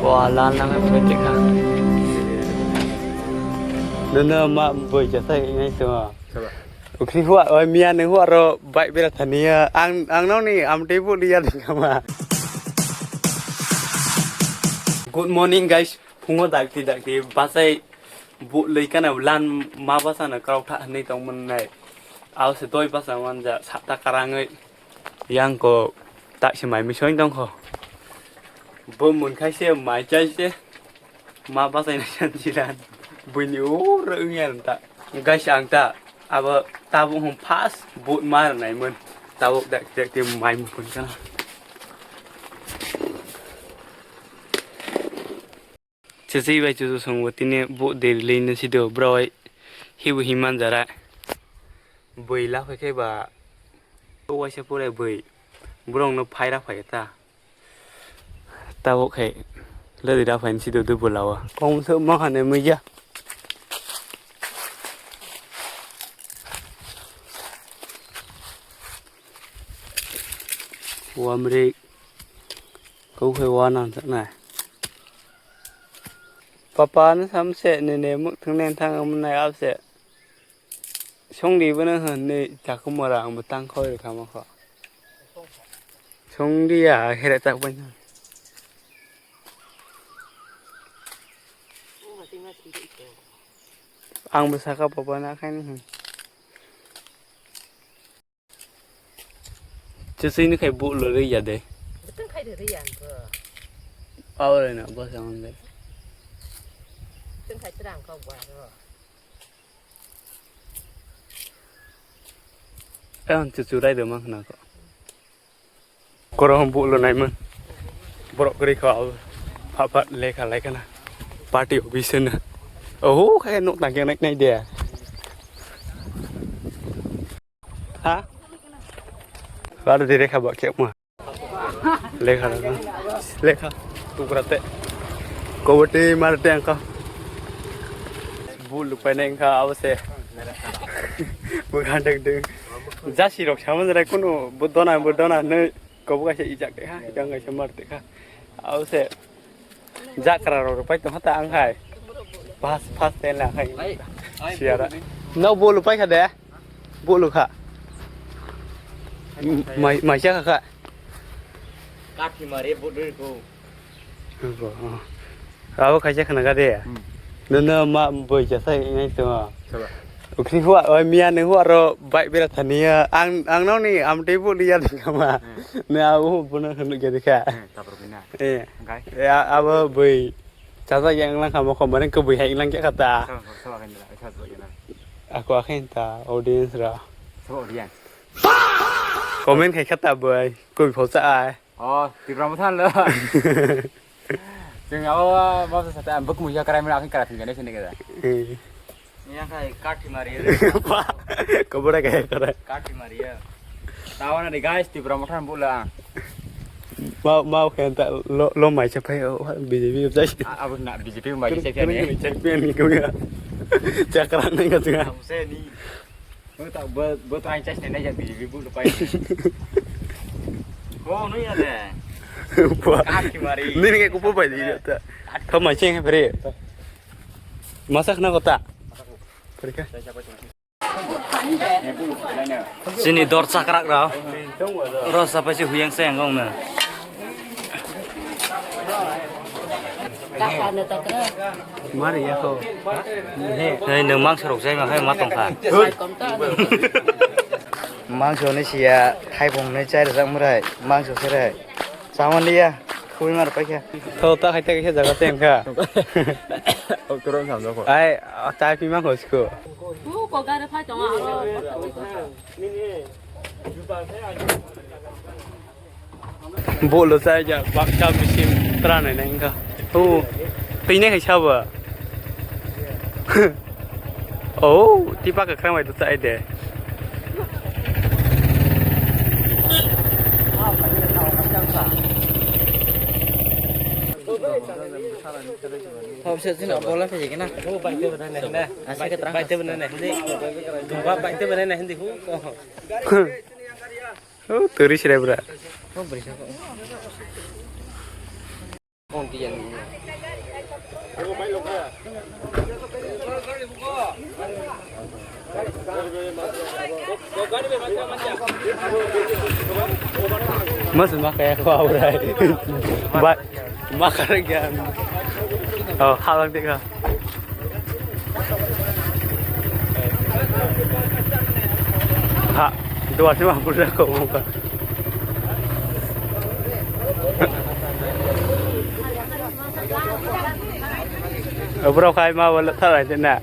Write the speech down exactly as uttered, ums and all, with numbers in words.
Wala nang pwteka. Nono ma boi jasa ngai to. Saba. Ukri huwa, oi miya ne huwa ro bike bera thaniya. Ang, ang nong ni am tei bu liya kama. Good morning, guys. Phungo dakti dakti basai bu lei kana lan ma basa na krau tha hinui tong mon nai. Ao se doi basa manja sata karangoi. Yang ko tak se mai misoi tong kho. Bo mun khai se mai chai se. Ma basaina sanjiran. Buini ur wngya ta. Guys, ang ta abo tabuk hwn first boat ma rwnai mun. Tabuk dak dak te mai mukun kana. Chisi bai chusu songbo tini boat de release ni sido bro. Hibu himan jara. Bui la phai khe ba. Waisa pore bui. Borok no phaira phai ta. Tabuk khai ladi da phain si dudu bulawa. Kong se ma hane muya. Wamri. Kau khai wana na. Papa na samse ne ne muk thang nen thang am nai apse. Songdi bono hwnwi chakhumora ang bo tang khoi rwkha mokho. Songdi ya here chak bai. Ang bo saka papa na khaini hwn. Chusui ni khai bu lo ri ya de. Tang khai de ri ya ko. Aw re na bo sa ngon de. Tang khai tra ang ko ba ro. Ang chuchu rai de mang na ko. Koro hom bu lo nai man. Borok kri kho. Pha pha lekha lekha na. Party office na. Oh khai nok tang nai nai de. Ha? Kar dire kha ba khe ma. Lekha na. Lekha. Tukra te. Koboti mar te angka. Bu lupai nai angka abo se. Bu gandek ding. Jasi rok sama jara kunu bu dona bu dona ne kobo kaisa ijak te kha. Yang kaisa mar te kha. Abo se. Jakra rok rwpai tongkha ta ang hai. Pas, pas ten la khai. Siara. No bolu pai kha de. Bolu kha. Mai, mai cha kha kha. Kathi mari bolu ko. Abo, oh. Abo kaisa khna ga de. Hmm. Nono ma boi cha sai ngai to. Saba. Ukni huwa, oi miya ni huwa ro bai bera thaniya. Ang, ang nong ni am tei bu liya ding kama. Hmm. Ne abo bu no khnu ge dikha. Hmm, tapor bina. Eh. Gai. Ya, abo bui. Chacha yang lang kama ko mane ko bui hai lang kya kata. Saba, saba kan dala, saba, saba kan dala. Aku akhin ta audience ra. Saba audience. Comment khai khata bui. Ko bi phausa ai. Oh, Tipra Motha lo. Chwng abo, bo sa ta buk muya krai mena akhin kara thing gane sini kada. Eh. Yang khai kathi mari. Kobora kaya kara. Kathi mari ya. Tawana de guys, Tipra Motha bula. Mau, mau kaya ta lo, lo mai chapai, oh, B J P jai. Abo na B J P mai chapai ni. Chapai ni ko ya. Chakra nai ka tunga. Abo se ni. Bo ta, bo, bo ta ang chas nai ya B J P bu lo pai. Ko no ya de. Kathi mari. Ni ni ko po pai di ta. Kau mai cheng pare. Masak na kota. Chini dor chakrak rao. Ro sapai se huyang se ang ong na. Mari ya ko. Hei, nwng mangso rok jai ma hai ma tong kha. Mangso ni siya thaibong ni chai rwjak mwrai mangso serai. Chamaliya, khui mar paikha. Tho ta khai ta kaisa jaga teng kha. Oktoron samjak kho. Ai, tai pi mang kho siko. Bo lo chai ja baksa bisim tra nai nai kha. Tho, twi nai khai sabo. Oh, tipa kwkhwrang bai to chai de. Hobse jino bola phai gina. Asa ke terang. Oh, turi sirai bra. Oh, beri sa. Mas makaya ko aurai. Ba makar gyan. Oh, halang tika. Ha, dua sih mah pura ko muka. Bro, khai ma wala tharai de na.